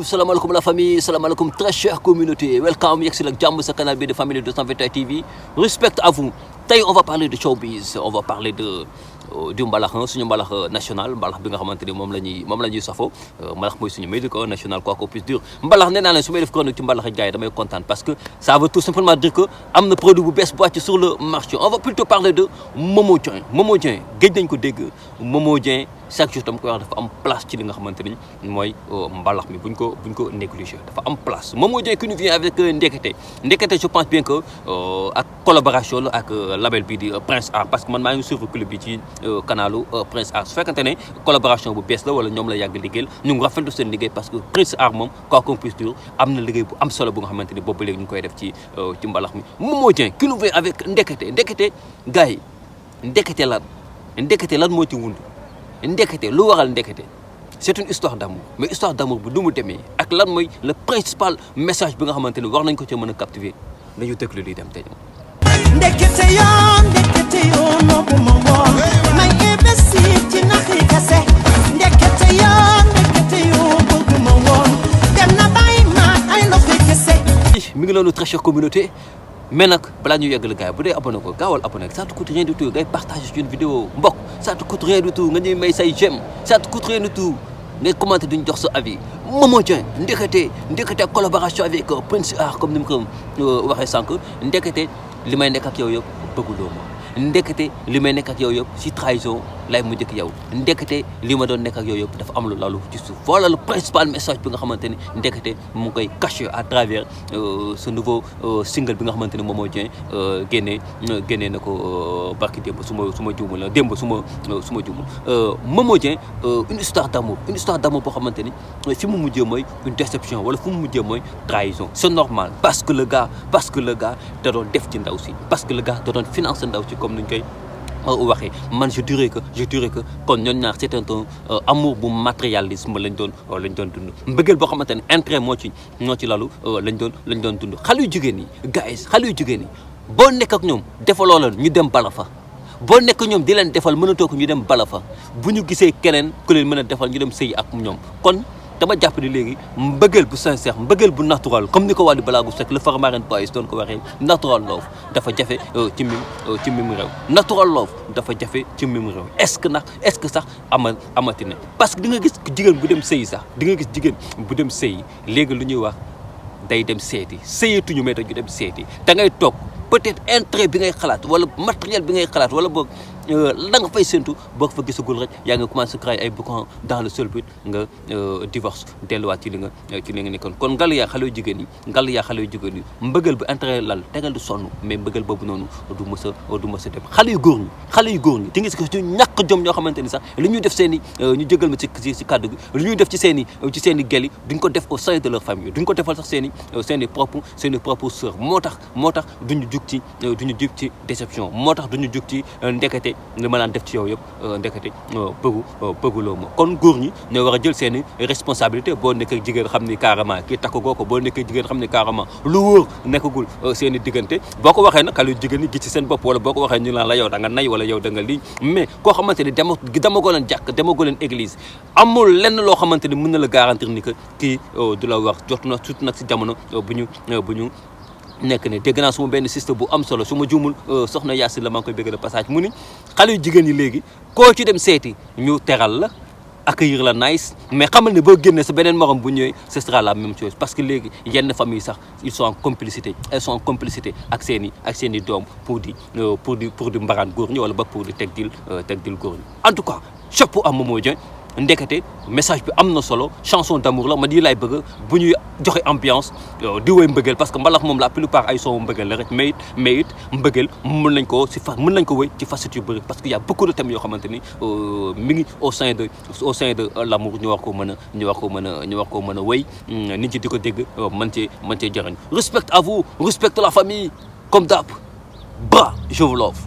salam alaikum la famille, salam alaikum très chère communauté. Welcome, yegg si la jàmm sa canal bi de Family 221 TV. Respect à vous. Tey on va parler de showbiz, on va parler du mbalax suñu mbalax national mbalax bi nga xamante ni moom la ñuy safo mbalax mooy suñu médico national quoi qu'on puisse dire mbalax nee naa leen su may def chronique ci mbalax gars yi damay kontaan parce que ça veut tout simplement dire que am na produit bu bees bu wàcc sur le marché. On va plutôt parler de Momo Dieng. Momo Dieng géej nañ ko dégg Momo Dieng chaque jour dama koy wax dafa am place ci li nga xamante ni mooy mbalax mi buñ ko négliger dafa am place. Momo Dieng qui nous vient avec Ndekete je pense bien que ak collaboration la ak label bi di Prince Art parce que man maa ngi suivre clip bi ci kanalu Prince Art su fekkante ne collaboration bu bees la wala ñoom la yàgg liggéeyal ñu ngi rafetlu seen liggéey parce que Prince Art moom quoi qu'on puisse dire am na liggéey bu am solo bu nga xamante ni boobu léegi ñu koy def ci mbalax mi. Momo Dieng qui nous vient avec Ndekete gars yi Ndekete lan moo ci wund Ndekete lu waral Ndekete c'est une histoire d'amour mais histoire d'amour bu du mu demee ak lan mooy le principal message bi nga xamante ni war nañ ko ci mën a captiver nañu déglu lii dem tey. Ndekete yoo noppu ma woon may investir ci naxi kase ndekete yoo bëgg ma woon dem na bàyyi ma ay ndoxi kese. mi ngi loolu très chère communauté mais nag balaa ñu yeggal gars yi bu dee abonné ko gaawal abonné ça te coûte rien du tout ngay partager une vidéo mbokk ça te coûte rien du tout nga ñuy may say j'aime ça te coûte rien du tout ngay commenter duñ jox sa avis. Momo Dieng Ndekete collaboration avec Prince Art comme ni mu ko waxee sànq Ndekete li may nekk ak yow yëpp bëgguloo ma Ndekete li may nekk ak yow yëpp si trahison lay mujj ak yow Ndekete li ma doon nekk ak yow yëpp dafa am lu lalu ci suuf. Voilà le principal message bi nga xamante ni Ndekete mu ngi koy caché à travers ce nouveau single bi nga xamante ni Momo Dieng génnee na ko barki démb su ma juumul la démb su ma juumul Momo Dieng une histoire d'amour boo xamante ni fi mu mujjee mooy une déception wala fi mu mujjee mooy trahison. C'est normal parce que le gars da doon def ci ndaw si parce que le gars da doon financer ndaw si comme ni ñu koy waxee man je dirais que kon ñoom ñaar c'est un amour bu matérialisme lañ doon dund mbëggeel boo xamante ne intérêt moo ci lalu lañ doon dund. xale yu jigéen yi boo nekk ak ñoom defaloo leen ñu dem bala fa boo nekk ñoom di leen defal mënatoo ko ñu dem bala fa bu ñu gisee keneen ku leen mën a defal ñu dem sëy ak ñoom kon. dama jàpp ni léegi mbëggeel bu sincère mbëggeel bu naturel comme ni ko Wally Ballago Seck le Farmaren Boys doon ko waxee natural love dafa jafe ci mim réew natural love dafa jafe ci mim réew est-ce que sax amati na parce que di nga gis jigéen bu dem sëyi sax di nga gis jigéen bu dem sëyi léegi lu ñuy wax day dem seeti sëyatuñu mais dañu dem seeti da ngay toog peut-être intérêt bi ngay xalaat wala matériel bi ngay xalaat wala boog la nga fay séntu boo ko fa gisagul rek yaa nga commencé créer ay boucan dans le seul but nga divorce delluwaat ci li nga nekkoon kon ngal yaa xale yu jigéen yi mbëggal bu intérêt lal tegal di sonn mais mbëggal boobu noonu du mës a dem xale yu góor ñi di nga gis ko ñu ñàkk jom ñoo xamante ni sax li ñuy def seen i ñu jégal ma ci kàddu gi li ñuy def ci seen i gel yi duñ ko def au sein de leur famille duñ ko defal sax seen i propre sœur moo tax duñu jug ci déception moo tax duñu jug ci Ndekete li ma daan def ci yow yëpp Ndekete bëgguloo ma kon góor ñi ñoo war a jël seen i responsabilité boo nekkee jigéen xam ni carrément kii takk goo ko boo nekkee jigéen xam ni carrément lu wóor nekkagul seen i diggante boo ko waxee nag xale yu jigéen ñi gis ci seen bopp wala boo ko waxee ñu naan la yow da nga nay wala yow da nga lii mais koo xamante ni demagoo leen jàkk demagoo leen église amul lenn loo xamante ni mën na la garantir ni que kii du la wax jot na surtout nag si jamono bu ñu nekk ne dégg naa suma benn système bu am solo su ma juumul soxna Yacine la maa ngi koy bëgg de passage mu ni xale yu jigéen yi léegi koo ci dem seeti ñu teral la accueillir la nice mais xamal ne boo génnee sa beneen morom bu ñëwee ce sera la même chose parce que léegi yenn famille sax elles sont en complicité ak seen i doom pour di mbaraan góor ñi wala ba pour di teg dil góor ñi en tout cas chapeau à Momo Dieng Ndekete message bi am na solo chanson d'amour la man yi laay bëgg bu ñuy joxe ambiance di woy mbëggeel parce que mbalax moom la plupart ay son mbëggeel la rek mais it mbëggeel mën nañ ko woy ci facette yu bëri parce que y a beaucoup de thèmes yoo xamante ni mi ngi au sein de l'amour ñu war koo mën a woy nit ñi di ko dégg mën cee jëriñ. Respect à vous, respect à la famille comme d'hab. Bah, je vous love.